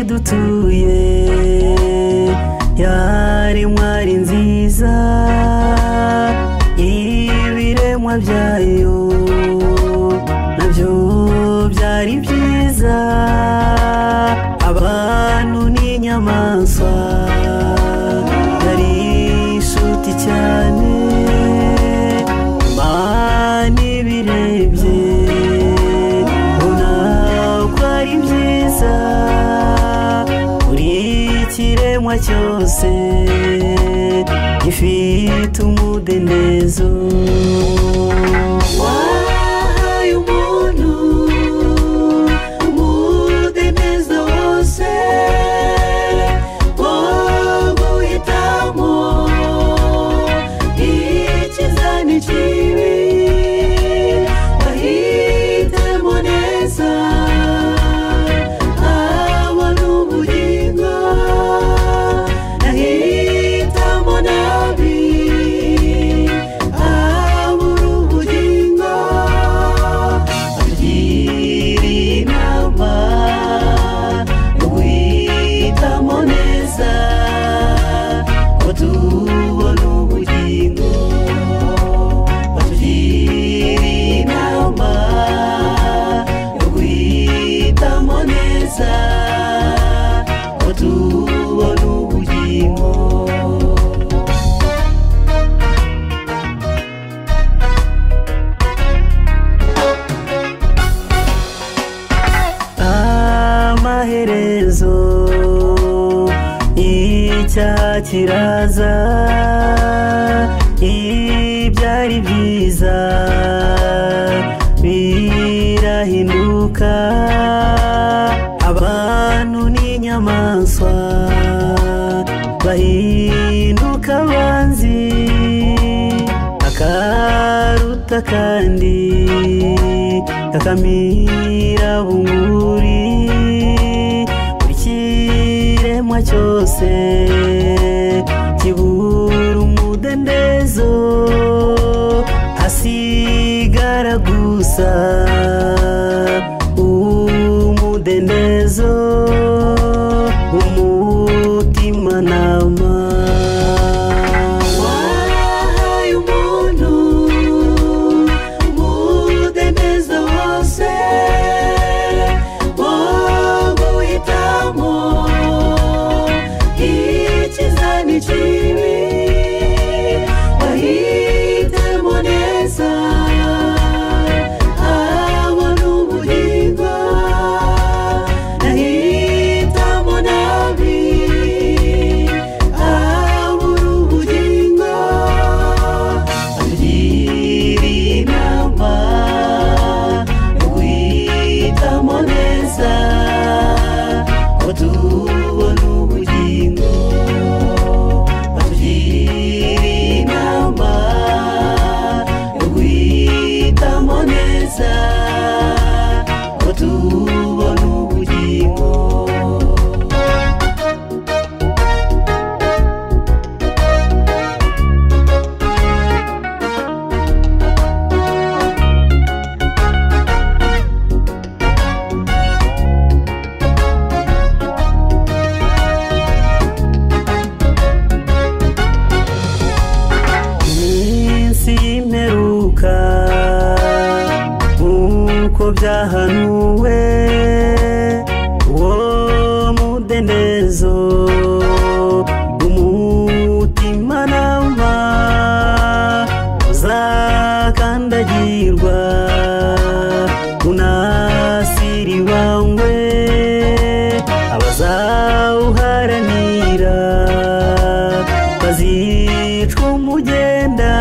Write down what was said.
Dutuye yari mwari nziza, ibiremwa byayo nabyo byari byiza, abantu n'inyamaswa yari inshuti cyane. Imana ibirebye ubona ko ari byiza, buri kiremwa cyose gifite umudendezo. Wahaye umuntu umudendezo wose wo guhitamo icyiza n'ikibi, ahitemo neza abona ubugingo, ahitamo nabi abura ubugingo. Atugira inama yo guhitamo neza ngo tubone ubugingo. Atugira inama yo guhitamo neza ngo tubone ubugingo. Amaherezo icyaha kiraza, ibyari byiza birahinduka, abantu n'inyamaswa bahinduka abanzi, akaruta kandi kakamira bunguri, buri kiremwa cyose kibura umudendezo, hasigara gusa umudendezo umutimanama. Wahaye umuntu umudendezo wose wo guhitamo icyiza n'ikibi, ahitemo neza abona ubugingo, ahitamo nabi abura ubugingo. Atugira inama yo guhitamo neza ngo tubone ubugingo. Atugira inama yo guhitamo neza ngo tubone ubugingo. Iminsi y'imperuka nk'uko byahanuwe, uwo mudendezo umutimanama uzakandagirwa, unasiribangwe abazawuharanira bazicwa umugenda.